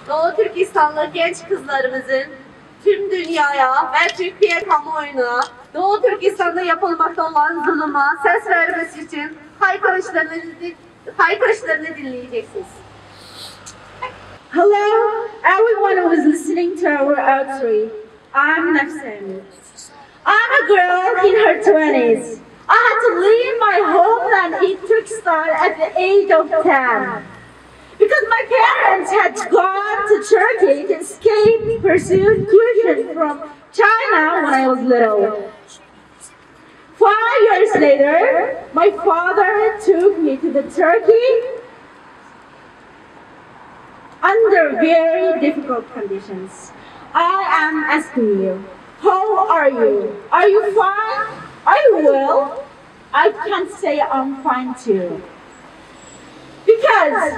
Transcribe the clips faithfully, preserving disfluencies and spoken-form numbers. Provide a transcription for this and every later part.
Doğu Türkistanlı genç kızlarımızın tüm dünyaya ve Türkiye kamuoyuna Doğu Türkistan'da yapılmakta olan zuluma ses vermesi için haykırışlarını, haykırışlarını dinleyeceksiniz. Hello, everyone who is listening to our outreach. I'm Nafsani. I'm a girl in her twenties. I had to leave my homeland in Turkestan at the age of ten because my parents had gone to Turkey to escape persecution from China when I was little. Five years later, my father took me to the Turkey under very difficult conditions. I am asking you, how are you? Are you fine? Are you well? I can't say I'm fine too. Because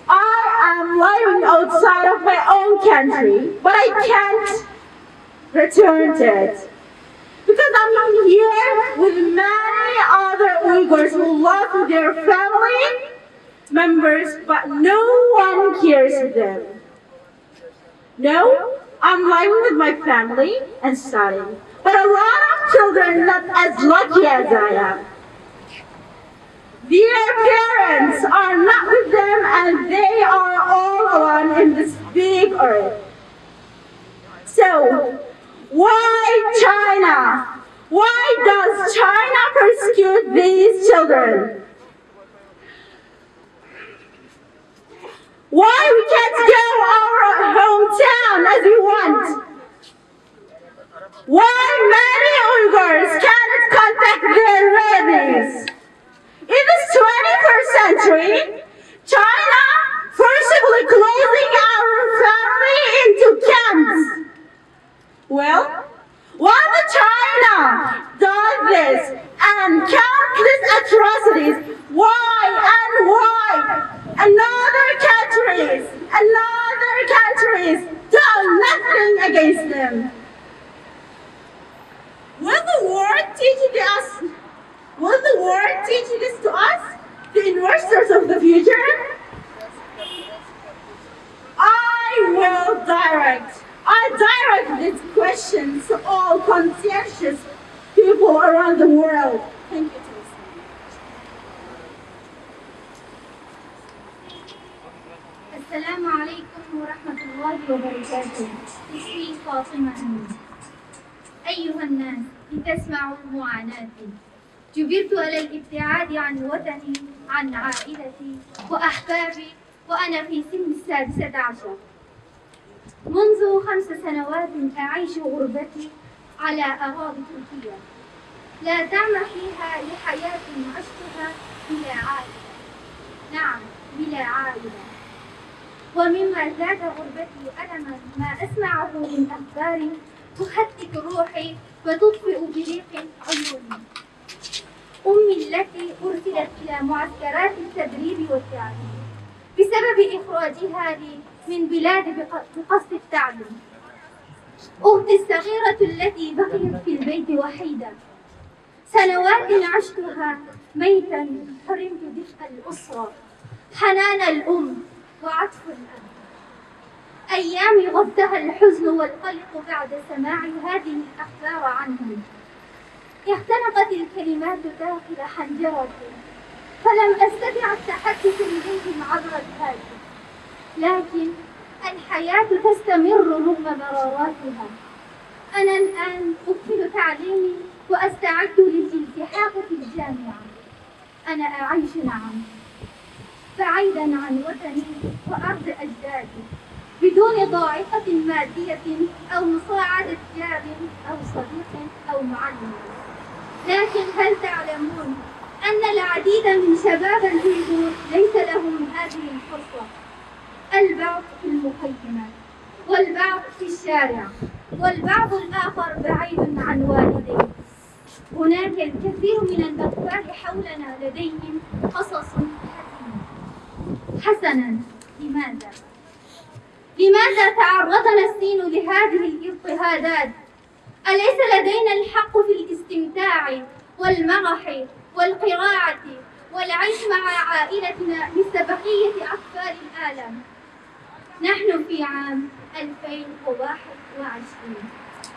I am living outside of my own country, but I can't return to it. Because I'm here with many other Uyghurs who lost their family members, but no one cares for them. No, I'm living with my family and studying. But a lot of children not as lucky as I am. Their parents are not with them and they are all alone in this big earth. So, why China? Why does China persecute these children? Why we can't go our hometown as we want? Why many Uyghurs cannot contact their relatives? In this twenty-first century, China forcibly closing our family into camps. Well, while the China does this and countless atrocities, why and why another countries, another countries do nothing against them? Will the world teach us? Will the world teach this to us, the investors of the future? I will direct. I direct this question to all conscientious people around the world. Thank you, Timothy. السلام عليكم ورحمة الله وبركاته. اسمي فاطمة أمين. أيها الناس، لتسمعوا معاناتي. جبرت على الابتعاد عن وطني، عن عائلتي وأحبابي، وأنا في سن السادسة عشر. منذ خمس سنوات أعيش غربتي على أراضي تركيا. لا طعم فيها لحياة عشتها بلا عائلة. نعم، بلا عائلة. ومما زاد غربتي ألما ما أسمعه من أخبار تهدد روحي وتطفئ بريق عيوني. أمي التي أرسلت إلى معسكرات التدريب والتعليم بسبب إخراجها لي من بلادي بق-، بقصد التعليم. أختي الصغيرة التي بقيت في البيت وحيدة. سنوات عشتها ميتا، حرمت دفء الأسرة، حنان الأم، وعطف الأب. أيامي غطاها الحزن والقلق بعد سماع هذه الأخبار عنهم. اختنقت الكلمات داخل حنجرتي، فلم أستطع التحدث إليهم عبر الهاتف، لكن الحياة تستمر رغم مراراتها. أنا الآن أكمل تعليمي وأستعد للالتحاق في الجامعة. أنا أعيش، نعم، بعيدا عن وطني وأرض أجدادي، بدون ضائقة مادية أو مساعدة جار أو صديق أو معلم. لكن هل تعلمون أن العديد من شباب الأويغور ليس لهم هذه الفرصة؟ البعض في المخيمات، والبعض في الشارع، والبعض الآخر بعيد عن والديه. هناك الكثير من الأطفال حولنا لديهم قصص حزينة. حسنا، لماذا؟ لماذا تعرضنا الصين لهذه الاضطهادات؟ أليس لدينا الحق في الاستمتاع والمرح والقراءة والعيش مع عائلتنا مثل بقية أطفال العالم؟ نحن في عام ألفين وواحد وعشرين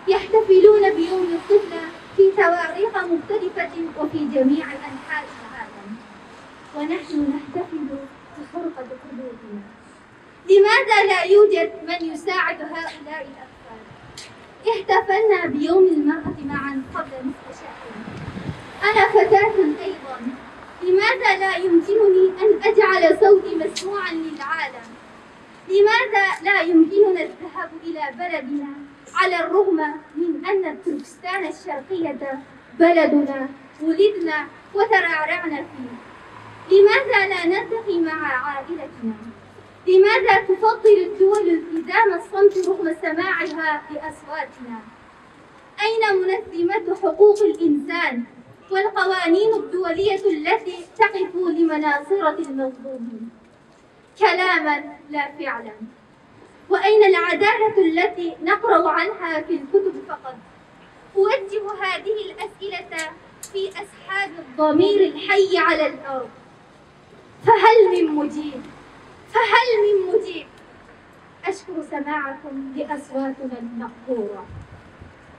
يحتفلون بيوم الطفلة في تواريخ مختلفة وفي جميع أنحاء العالم، ونحن نحتفل بحرقة قلوبنا. لماذا لا يوجد من يساعد هؤلاء الأطفال؟ احتفلنا بيوم المرأة معا قبل نصف شهر. أنا فتاة أيضا، لماذا لا يمكنني أن أجعل صوتي مسموعا للعالم؟ لماذا لا يمكننا الذهاب إلى بلدنا على الرغم من أن تركستان الشرقية بلدنا ولدنا وترعرعنا فيه؟ لماذا لا نلتقي مع عائلتنا؟ لماذا تفضل الدول التزام الصمت رغم سماعها لأصواتنا؟ أين منظمة حقوق الإنسان والقوانين الدولية التي تقف لمناصرة المظلومين؟ كلاما لا فعلا. وأين العدالة التي نقرأ عنها في الكتب فقط؟ أوجه هذه الأسئلة في أصحاب الضمير الحي على الأرض. فهل من مجيب؟ فهل من مجيب؟ أشكر سماعكم لأصواتنا المقهورة.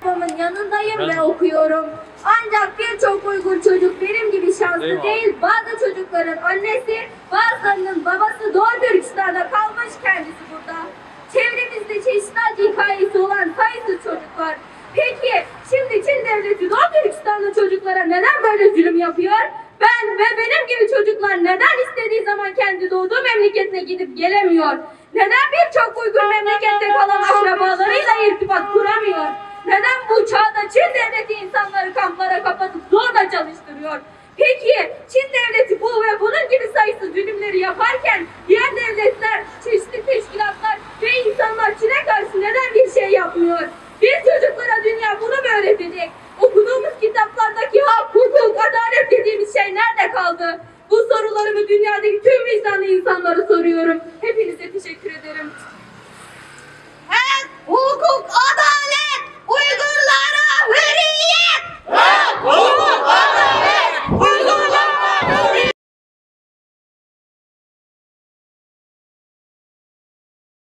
Babamın yanındayım ve okuyorum. Ancak birçok Uygur çocuk benim gibi şanslı değil. Bazı çocukların annesi, bazılarının babası Doğu Türkistan'da kalmış, kendisi burada. Çevremizde çeşitli acı hikayesi olan sayısız çocuk var. Peki şimdi Çin devleti Doğu Türkistanlı çocuklara neden böyle zulüm yapıyor? Ben ve benim gibi çocuklar neden istediği zaman kendi doğduğu memleketine gidip gelemiyor? Neden birçok Uygur memlekette kalan akrabalarıyla irtibat kuramıyor? Neden bu çağda Çin devleti insanları kamplara kapatıp zorla çalıştırıyor? Peki Çin devleti bu ve bunun gibi sayısız zulümleri yaparken diğer devletler, çeşitli teşkilatlar ve insanlar Çin'e karşı neden bir şey yapmıyor? Biz çocuklara dünya bunu mu öğretecek? Okuduğumuz kitaplardaki hak, hukuk, adalet dediğimiz şey nerede kaldı? Bu sorularımı dünyadaki tüm vicdanlı insanlara soruyorum.